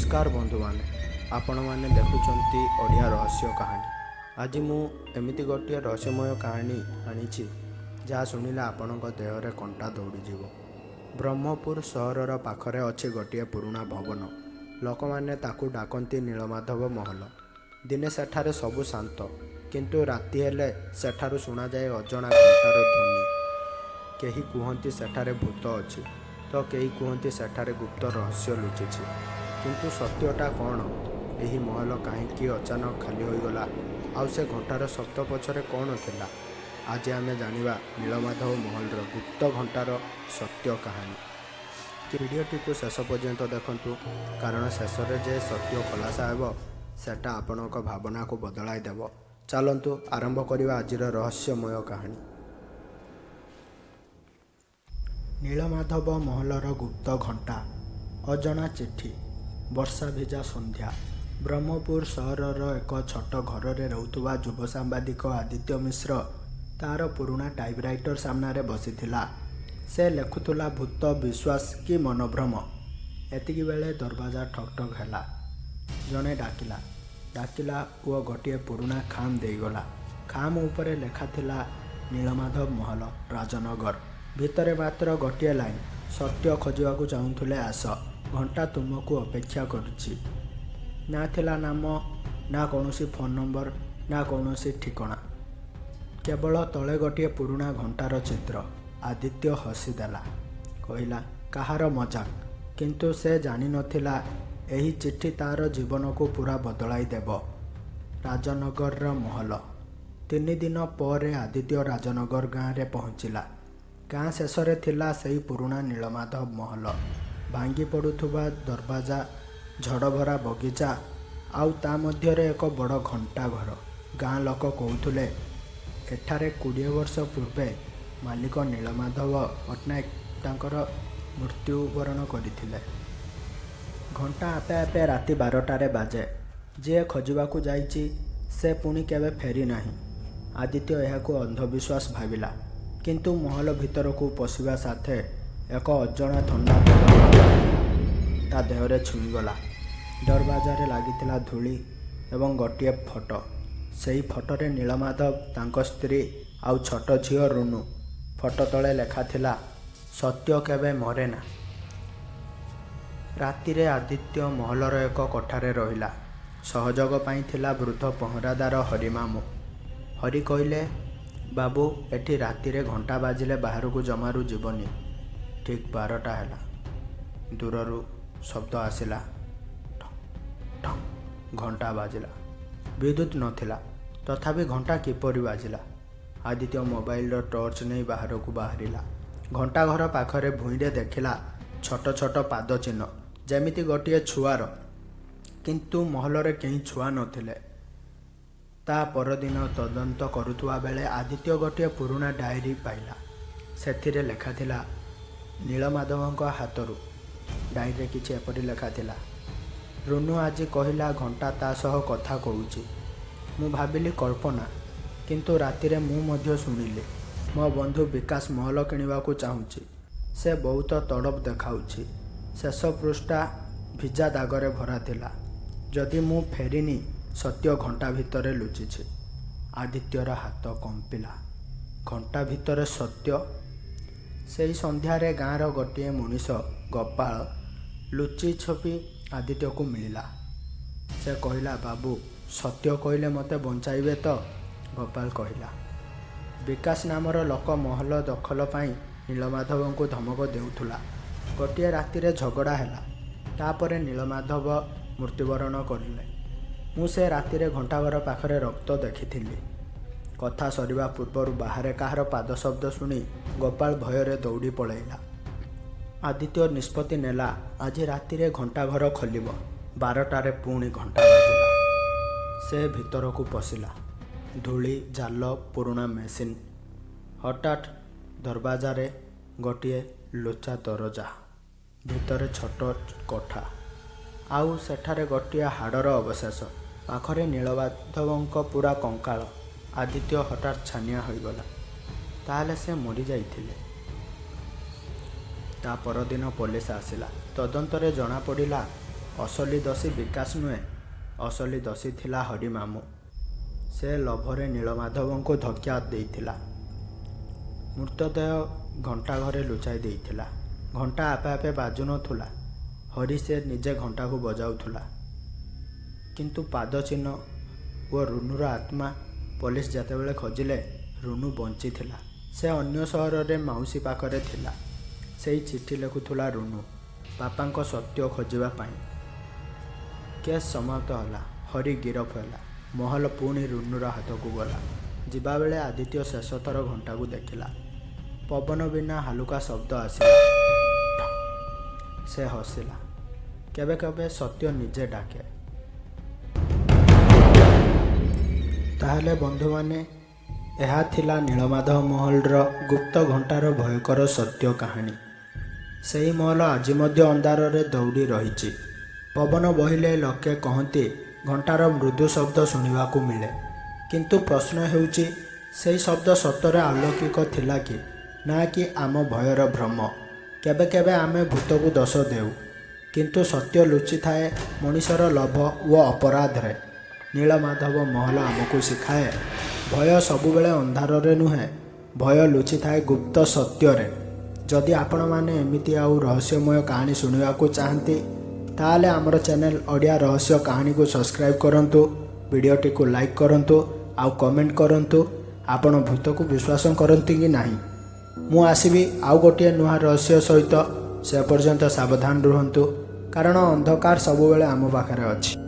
ନମସ୍କାର ବନ୍ଧୁମାନେ, ଆପଣମାନେ ଦେଖୁଛନ୍ତି ଓଡ଼ିଆ ରହସ୍ୟ କାହାଣୀ। ଆଜି ମୁଁ ଏମିତି ଗୋଟିଏ ରହସ୍ୟମୟ କାହାଣୀ ଆଣିଛି, ଯାହା ଶୁଣିଲେ ଆପଣଙ୍କ ଦେହରେ କଣ୍ଟା ଦୌଡ଼ିଯିବ। ବ୍ରହ୍ମପୁର ସହରର ପାଖରେ ଅଛି ଗୋଟିଏ ପୁରୁଣା ଭବନ। ଲୋକମାନେ ତାକୁ ଡାକନ୍ତି ନୀଳମାଧବ ମହଲ। ଦିନେ ସେଠାରେ ସବୁ ଶାନ୍ତ, କିନ୍ତୁ ରାତି ହେଲେ ସେଠାରୁ ଶୁଣାଯାଏ ଅଜଣା ଘଣ୍ଟାର ଧ୍ୱନି। କେହି କୁହନ୍ତି ସେଠାରେ ଭୂତ ଅଛି, ତ କେହି କୁହନ୍ତି ସେଠାରେ ଗୁପ୍ତ ରହସ୍ୟ ଲୁଚିଛି। କିନ୍ତୁ ସତ୍ୟଟା କ'ଣ? ଏହି ମହଲ କାହିଁକି ଅଚାନକ ଖାଲି ହୋଇଗଲା? ଆଉ ସେ ଘଣ୍ଟାର ଶବ୍ଦ ପଛରେ କ'ଣ ଥିଲା? ଆଜି ଆମେ ଜାଣିବା ନୀଳମାଧବ ମହଲର ଗୁପ୍ତ ଘଣ୍ଟାର ସତ୍ୟ କାହାଣୀ। ଭିଡ଼ିଓଟିକୁ ଶେଷ ପର୍ଯ୍ୟନ୍ତ ଦେଖନ୍ତୁ, କାରଣ ଶେଷରେ ଯେ ସତ୍ୟ ଖୁଲାସା ହେବ, ସେଟା ଆପଣଙ୍କ ଭାବନାକୁ ବଦଳାଇ ଦେବ। ଚାଲନ୍ତୁ ଆରମ୍ଭ କରିବା ଆଜିର ରହସ୍ୟମୟ କାହାଣୀ। ନୀଳମାଧବ ମହଲର ଗୁପ୍ତ ଘଣ୍ଟା, ଅଜଣା ଚିଠି। ବର୍ଷା ଭିଜା ସନ୍ଧ୍ୟା। ବ୍ରହ୍ମପୁର ସହରର ଏକ ଛୋଟ ଘରରେ ରହୁଥିବା ଯୁବ ସାମ୍ବାଦିକ ଆଦିତ୍ୟ ମିଶ୍ର ତାର ପୁରୁଣା ଟାଇପରାଇଟର ସାମ୍ନାରେ ବସିଥିଲା। ସେ ଲେଖୁଥିଲା, ଭୂତ ବିଶ୍ୱାସ କି ମନୋଭ୍ରମ? ଏତିକିବେଳେ ଦରବାଜା ଠକ୍ ଠକ୍ ହେଲା। ଜଣେ ଡାକିଲା। ଡାକିଲା ଓ ଗୋଟିଏ ପୁରୁଣା ଖାମ ଦେଇଗଲା। ଖାମ ଉପରେ ଲେଖାଥିଲା, ନୀଳମାଧବ ମହଲ, ରାଜନଗର। ଭିତରେ ମାତ୍ର ଗୋଟିଏ ଲାଇନ୍, ସତ୍ୟ ଖୋଜିବାକୁ ଚାହୁଁଥିଲେ ଆସ, ଘଣ୍ଟା ତୁମକୁ ଅପେକ୍ଷା କରୁଛି। ନା ଥିଲା ନାମ, ନା କୌଣସି ଫୋନ୍ ନମ୍ବର, ନା କୌଣସି ଠିକଣା। କେବଳ ତଳେ ଗୋଟିଏ ପୁରୁଣା ଘଣ୍ଟାର ଚିତ୍ର। ଆଦିତ୍ୟ ହସିଦେଲା। କହିଲା, କାହାର ମଜାକ? କିନ୍ତୁ ସେ ଜାଣିନଥିଲା, ଏହି ଚିଠି ତାର ଜୀବନକୁ ପୂରା ବଦଳାଇ ଦେବ। ରାଜନଗରର ମହଲ। 3 ଦିନ ପରେ ଆଦିତ୍ୟ ରାଜନଗର ଗାଁରେ ପହଞ୍ଚିଲା। ଗାଁ ଶେଷରେ ଥିଲା ସେଇ ପୁରୁଣା ନୀଳମାଧବ ମହଲ। ଭାଙ୍ଗି ପଡ଼ୁଥିବା ଦରବାଜା, ଝଡ଼ଭରା ବଗିଚା, ଆଉ ତା ମଧ୍ୟରେ ଏକ ବଡ଼ ଘଣ୍ଟା ଘର। ଗାଁ ଲୋକ କହୁଥିଲେ, ଏଠାରେ 20 ବର୍ଷ ପୂର୍ବେ ମାଲିକ ନୀଳମାଧବ ପଟ୍ଟନାୟକ ତାଙ୍କର ମୃତ୍ୟୁବରଣ କରିଥିଲେ। ଘଣ୍ଟା ଆପେ ଆପେ ରାତି 12ଟାରେ ବାଜେ। ଯିଏ ଖୋଜିବାକୁ ଯାଇଛି, ସେ ପୁଣି କେବେ ଫେରିନାହିଁ। ଆଦିତ୍ୟ ଏହାକୁ ଅନ୍ଧବିଶ୍ୱାସ ଭାବିଲା। କିନ୍ତୁ ମହଲ ଭିତରକୁ ପଶିବା ସାଥେ ଏକ ଅଜଣା ଥଣ୍ଡା ପବନ ତା ଦେହରେ ଛୁଇଁଗଲା। ଦରବାଜାରେ ଲାଗିଥିଲା ଧୂଳି ଏବଂ ଗୋଟିଏ ଫଟୋ। ସେଇ ଫଟୋରେ ନୀଳମାଧବ, ତାଙ୍କ ସ୍ତ୍ରୀ ଆଉ ଛୋଟ ଝିଅ ରୁନୁ। ଫଟୋ ତଳେ ଲେଖାଥିଲା, ସତ୍ୟ କେବେ ମରେନା। ରାତିରେ ଆଦିତ୍ୟ ମହଲର ଏକ କୋଠାରେ ରହିଲା। ସହଯୋଗ ପାଇଁ ଥିଲା ବୃଦ୍ଧ ପହରାଦାର ହରିମାମୁଁ। ହରି କହିଲେ, ବାବୁ, ଏଠି ରାତିରେ ଘଣ୍ଟା ବାଜିଲେ ବାହାରକୁ ଜମାରୁ ଯିବନି। ଠିକ୍ 12ଟା ହେଲା। ଦୂରରୁ ଶବ୍ଦ ଆସିଲା, ଠକ୍ ଠକ୍। ଘଣ୍ଟା ବାଜିଲା। ବିଦ୍ୟୁତ୍ ନଥିଲା, ତଥାପି ଘଣ୍ଟା କିପରି ବାଜିଲା? ଆଦିତ୍ୟ ମୋବାଇଲର ଟର୍ଚ୍ଚ ନେଇ ବାହାରକୁ ବାହାରିଲା। ଘଣ୍ଟାଘର ପାଖରେ ଭୂଇଁରେ ଦେଖିଲା ଛୋଟ ଛୋଟ ପାଦ ଚିହ୍ନ, ଯେମିତି ଗୋଟିଏ ଛୁଆର। କିନ୍ତୁ ମହଲରେ କେହି ଛୁଆ ନଥିଲେ। ତା ପରଦିନ ତଦନ୍ତ କରୁଥିବା ବେଳେ ଆଦିତ୍ୟ ଗୋଟିଏ ପୁରୁଣା ଡାଏରୀ ପାଇଲା। ସେଥିରେ ଲେଖାଥିଲା ନୀଳମାଧବଙ୍କ ହାତରୁ। ଡାଏରୀରେ କିଛି ଏପରି ଲେଖାଥିଲା, ରୁନୁ ଆଜି କହିଲା ଘଣ୍ଟା ତା ସହ କଥା କହୁଛି। ମୁଁ ଭାବିଲି କଳ୍ପନା, କିନ୍ତୁ ରାତିରେ ମୁଁ ମଧ୍ୟ ଶୁଣିଲି। ମୋ ବନ୍ଧୁ ବିକାଶ ମହଲ କିଣିବାକୁ ଚାହୁଁଛି। ସେ ବହୁତ ତଡ଼ପ ଦେଖାଉଛି। ଶେଷ ପୃଷ୍ଠା ଭିଜା ଦାଗରେ ଭରା ଥିଲା, ଯଦି ମୁଁ ଫେରିନି, ସତ୍ୟ ଘଣ୍ଟା ଭିତରେ ଲୁଚିଛି। ଆଦିତ୍ୟର ହାତ କମ୍ପିଲା। ଘଣ୍ଟା ଭିତରେ ସତ୍ୟ? ସେଇ ସନ୍ଧ୍ୟାରେ ଗାଁର ଗୋଟିଏ ମଣିଷ ଗୋପାଳ ଲୁଚି ଛପି ଆଦିତ୍ୟକୁ ମିଳିଲା। ସେ କହିଲା, ବାବୁ, ସତ୍ୟ କହିଲେ ମୋତେ ବଞ୍ଚାଇବେ ତ? ଗୋପାଳ କହିଲା, ବିକାଶ ନାମର ଲୋକ ମହଲ ଦଖଲ ପାଇଁ ନୀଳମାଧବଙ୍କୁ ଧମକ ଦେଉଥିଲା। ଗୋଟିଏ ରାତିରେ ଝଗଡ଼ା ହେଲା। ତାପରେ ନୀଳମାଧବ ମୃତ୍ୟୁବରଣ କରିଲେ। ମୁଁ ସେ ରାତିରେ ଘଣ୍ଟାଘର ପାଖରେ ରକ୍ତ ଦେଖିଥିଲି। କଥା ସରିବା ପୂର୍ବରୁ ବାହାରେ କାହାର ପାଦ ଶବ୍ଦ ଶୁଣି ଗୋପାଳ ଭୟରେ ଦୌଡ଼ି ପଳାଇଲା। ଆଦିତ୍ୟ ନିଷ୍ପତ୍ତି ନେଲା, ଆଜି ରାତିରେ ଘଣ୍ଟାଘର ଖୋଲିବ। 12ଟାରେ ପୁଣି ଘଣ୍ଟା ବାଜିଲା। ସେ ଭିତରକୁ ପଶିଲା। ଧୂଳି, ଜାଲ, ପୁରୁଣା ମେସିନ୍। ହଠାତ୍ ଦରବାଜାରେ ଗୋଟିଏ ଲୁଚା ଦରଜା। ଭିତରେ ଛୋଟ କୋଠା। ଆଉ ସେଠାରେ ଗୋଟିଏ ହାଡ଼ର ଅବଶେଷ। ପାଖରେ ନୀଳମାଧବଙ୍କ ପୁରା କଙ୍କାଳ। ଆଦିତ୍ୟ ହଠାତ୍ ଛାନିଆ ହୋଇଗଲା। ତାହେଲେ ସେ ମରିଯାଇଥିଲେ? ତା ପରଦିନ ପୋଲିସ ଆସିଲା। ତଦନ୍ତରେ ଜଣାପଡ଼ିଲା, ଅସଲି ଦୋଷୀ ବିକାଶ ନୁହେଁ, ଅସଲି ଦୋଷୀ ଥିଲା ହରି ମାମୁଁ। ସେ ଲୋଭରେ ନୀଳମାଧବଙ୍କୁ ଧୋକା ଦେଇଥିଲା। ମୃତଦେହ ଘଣ୍ଟାଘରେ ଲୁଚାଇ ଦେଇଥିଲା। ଘଣ୍ଟା ଆପେ ଆପେ ବାଜୁନଥିଲା ହରି, ସେ ନିଜେ ଘଣ୍ଟାକୁ ବଜାଉଥିଲା। କିନ୍ତୁ ପାଦଚିହ୍ନ ଓ ରୁନୁର ଆତ୍ମା? ପୋଲିସ ଯେତେବେଳେ ଖୋଜିଲେ, ରୁନୁ ବଞ୍ଚିଥିଲା। ସେ ଅନ୍ୟ ସହରରେ ମାଉସୀ ପାଖରେ ଥିଲା। ସେଇ ଚିଠି ଲେଖୁଥିଲା ରୁନୁ, ବାପାଙ୍କ ସତ୍ୟ ଖୋଜିବା ପାଇଁ। କେସ୍ ସମାପ୍ତ ହେଲା। ହରି ଗିରଫ ହେଲା। ମହଲ ପୁଣି ରୁନୁର ହାତକୁ ଗଲା। ଯିବାବେଳେ ଆଦିତ୍ୟ ଶେଷଥର ଘଣ୍ଟାକୁ ଦେଖିଲା। ପବନ ବିନା ହାଲୁକା ଶବ୍ଦ ଆସିଲା, ଠକ୍। ସେ ହସିଲା। କେବେ କେବେ ସତ୍ୟ ନିଜେ ଡାକେ। ତାହେଲେ ବନ୍ଧୁମାନେ, ଏହା ଥିଲା ନୀଳମାଧବ ମହଲର ଗୁପ୍ତ ଘଣ୍ଟାର ଭୟଙ୍କର ସତ୍ୟ କାହାଣୀ। ସେହି ମହଲ ଆଜି ମଧ୍ୟ ଅନ୍ଧାରରେ ଦୌଡ଼ି ରହିଛି। ପବନ ବହିଲେ ଲୋକେ କହନ୍ତି, ଘଣ୍ଟାର ମୃଦୁ ଶବ୍ଦ ଶୁଣିବାକୁ ମିଳେ। କିନ୍ତୁ ପ୍ରଶ୍ନ ହେଉଛି, ସେହି ଶବ୍ଦ ସତରେ ଅଲୌକିକ ଥିଲା କି ନା କି ଆମ ଭୟର ଭ୍ରମ? କେବେ କେବେ ଆମେ ଭୂତକୁ ଦୋଷ ଦେଉ, କିନ୍ତୁ ସତ୍ୟ ଲୁଚିଥାଏ ମଣିଷର ଲୋଭ ଓ ଅପରାଧରେ। ନୀଳମାଧବ ମହଲ ଆମକୁ ଶିଖାଏ, ଭୟ ସବୁବେଳେ ଅନ୍ଧାରରେ ନୁହେଁ, ଭୟ ଲୁଚିଥାଏ ଗୁପ୍ତ ସତ୍ୟରେ। ଯଦି ଆପଣମାନେ ଏମିତି ଆଉ ରହସ୍ୟମୟ କାହାଣୀ ଶୁଣିବାକୁ ଚାହାନ୍ତି, ତାହେଲେ ଆମର ଚ୍ୟାନେଲ୍ ଓଡ଼ିଆ ରହସ୍ୟ କାହାଣୀକୁ ସବସ୍କ୍ରାଇବ୍ କରନ୍ତୁ, ଭିଡ଼ିଓଟିକୁ ଲାଇକ୍ କରନ୍ତୁ ଆଉ କମେଣ୍ଟ କରନ୍ତୁ, ଆପଣ ଭୂତକୁ ବିଶ୍ୱାସ କରନ୍ତି କି ନାହିଁ। ମୁଁ ଆସିବି ଆଉ ଗୋଟିଏ ନୂଆ ରହସ୍ୟ ସହିତ। ସେ ପର୍ଯ୍ୟନ୍ତ ସାବଧାନ ରୁହନ୍ତୁ, କାରଣ ଅନ୍ଧକାର ସବୁବେଳେ ଆମ ପାଖରେ ଅଛି।